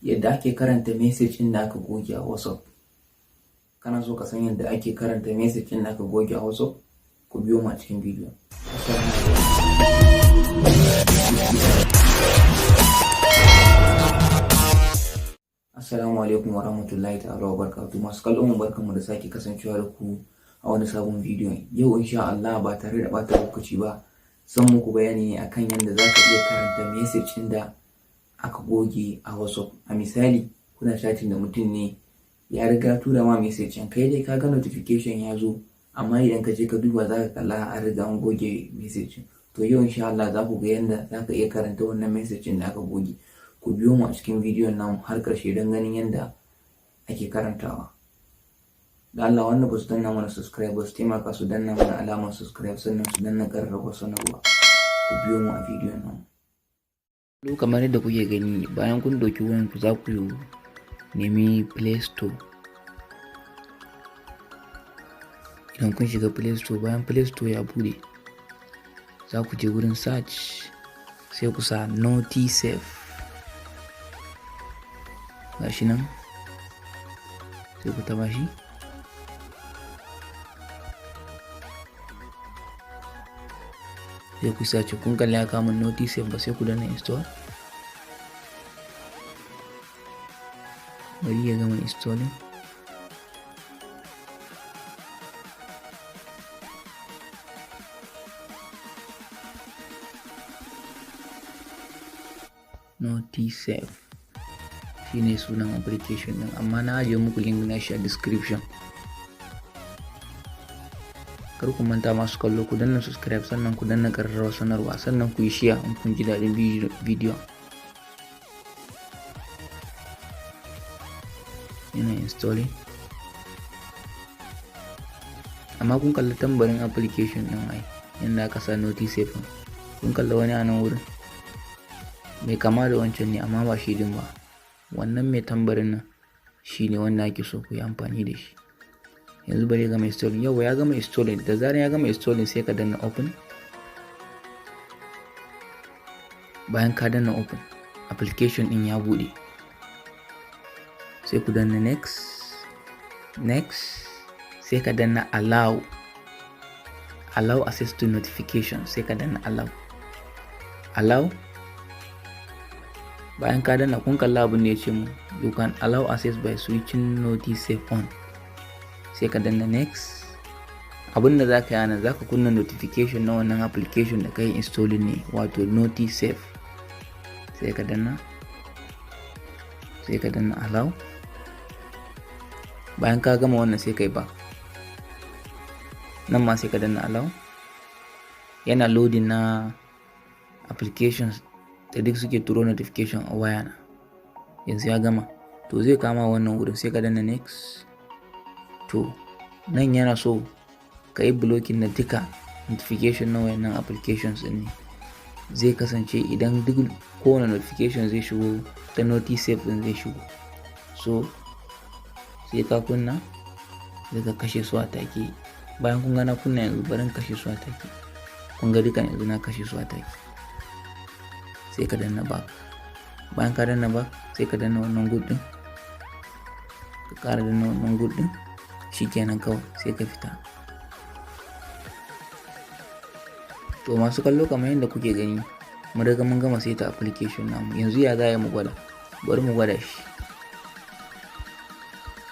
Yadda ake karanta message ɗin da aka goge a WhatsApp. Kana so ka san yadda ake karanta message ɗin da aka goge a WhatsApp? Ku biyo mu a cikin bidiyon. Assalamu alaikum wa rahmatullahi ta'ala wa barakatuh. Masu kallon mu, barkanmu da sake kasancewa da ku a wani sabon bidiyon. Yau insha Allah, ba tare da ɓata lokaci ba, zan muku bayani ne akan yadda za ka iya karanta message ɗin da aka goge a WhatsApp. A misali, kuna chatting da mutum ne, ya riga tura ma message ɗin, kai dai ka ga notification ya zo, amma idan ka je ka duba za ka kalla an riga an goge message. To yau insha Allah za ku ga yadda za ka iya karanta wannan message ɗin da aka goge. Ku biyo mu a cikin bidiyon nan har ƙarshe don ganin yadda ake karantawa. Da Allah, wanda ba su danna mana subscribe ba, su taimaka su danna mana alamar subscribe, sannan su danna ƙararrawar sanarwa. Ku biyo mu a bidiyon nan. Kamar yadda kuke gani, bayan kun ɗauki wayanku, za ku nemi Play Store. Idan kun shiga Play Store, bayan Play Store ya buɗe, za ku je wurin search, sai ku sa Notisave. Gashi nan, sai ku taba shi. Sai ku search. Kun kalli ya kama Notisave ba? Sai ku danna install. Bari ya gama installing. Notisave shine sunan application din, amma na ajiye muku link na shi a description. Kar ku manta, masu kallo, ku danna subscribe, sannan ku danna ƙararrawar sanarwa, sannan ku yi share in kun ji daɗin bidiyon. Yana installing, amma kun kalli tambarin application ɗin ai yanda aka sa Notisave. Kun kalla wani a nan wurin mai kama da wancan ne, amma ba shi din ba. Wannan mai tambarin nan shi ne wanda ake so ku yi amfani da shi. Yanzu bari ya gama installing. Yau ya gama installing. Da zarar ya gama installing, sai ka danna open. Bayan ka danna open, application din ya bude, sai ku danna next, next, sai ka danna allow, allow access to notification. Sai ka danna allow, allow. Bayan ka danna, kun kalla abin da ya ce mu, "You can allow access by switching Notisave on." Sai ka danna next. Abin da za ka yi anan, za ka kunna notification na wannan application da ka yi installing ne, wato Notisave. Sai ka danna allow. Bayan ka gama wannan, sai ka yi back. Nan ma sai ka danna allow. Yana loading na applications da duk suke turo notification a waya na. Yanzu ya gama. To zai kama wannan wurin, sai ka danna next. To nan yana so ka yi blocking na duka notification na wayannan applications ɗin ne. Zai kasance idan duk kowane notification zai shigo, ta Notisave ɗin zai shigo. So sai ka kunna, sai ka kashe su a take. Bayan kun ga na kunna, yanzu bari in kashe su a take. Kun ga duka yanzu na kashe su a take. Sai ka danna back. Bayan ka danna back, sai ka danna wannan good ɗin, ka ƙara danna wannan good ɗin. Shikenan kawai, sai ka fita. To masu kallo, kamar yadda kuke gani, mun riga mun gama saita application namu. Yanzu ya za mu gwada? Bari mu gwada shi.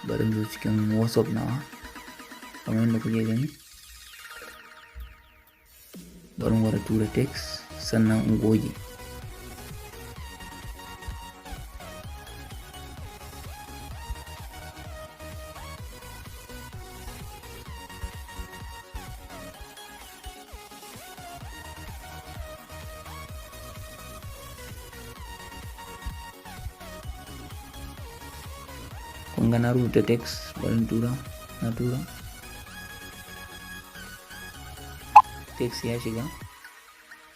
Bari mu zo cikin WhatsApp nawa. Kamar yadda kuke gani, bari mu gwada tura text sannan in goge. Kun ga na rubuta text. Bari in tura. Na tura text, ya shiga,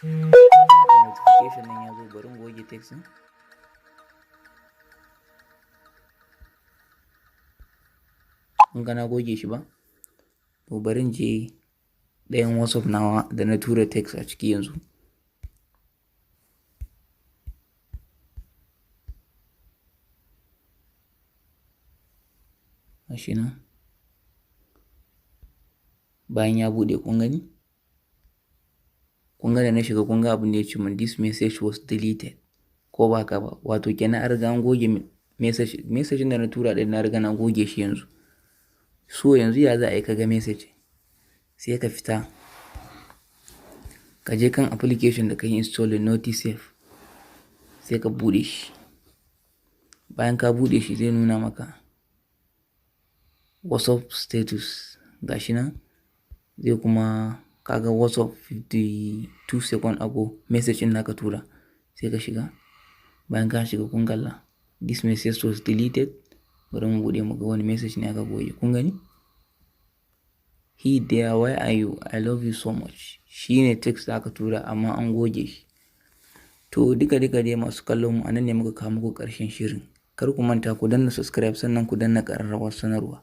notification nan ya zo. Bari in goge text ɗin. Kun ga na goge shi ba? To bari in je ɗayan WhatsApp nawa da na tura text a ciki yanzu. Gashi nan. Bayan ya buɗe, kun gani? Kun ga da na shiga, kun ga abin da ya ce min, "This message was deleted." Ko ba haka ba? Wato kenan an riga an goge message da na tura ɗin, na riga na goge shi yanzu. So yanzu ya za a yi ka ga message? Sai ka fita, ka je kan application da ka yi installing, Notisave, sai ka buɗe shi. Bayan ka buɗe shi, zai nuna maka WhatsApp status, gashi nan. Zai kuma kaga WhatsApp 52 second ago, message ɗin da aka tura. Sai ka shiga. Bayan ka shiga, kun kalla, "This message was deleted." Bari mu buɗe mu ga wani message ne aka goge. Kun gani? "Hey there, where are you? I love you so much." Shi ne text da aka tura amma an goge shi. To, duka duka dai masu kallon mu, anan ne muka kawo muku ƙarshen shirin. Kar ku manta ku danna subscribe, sannan ku danna ƙararrawar sanarwa.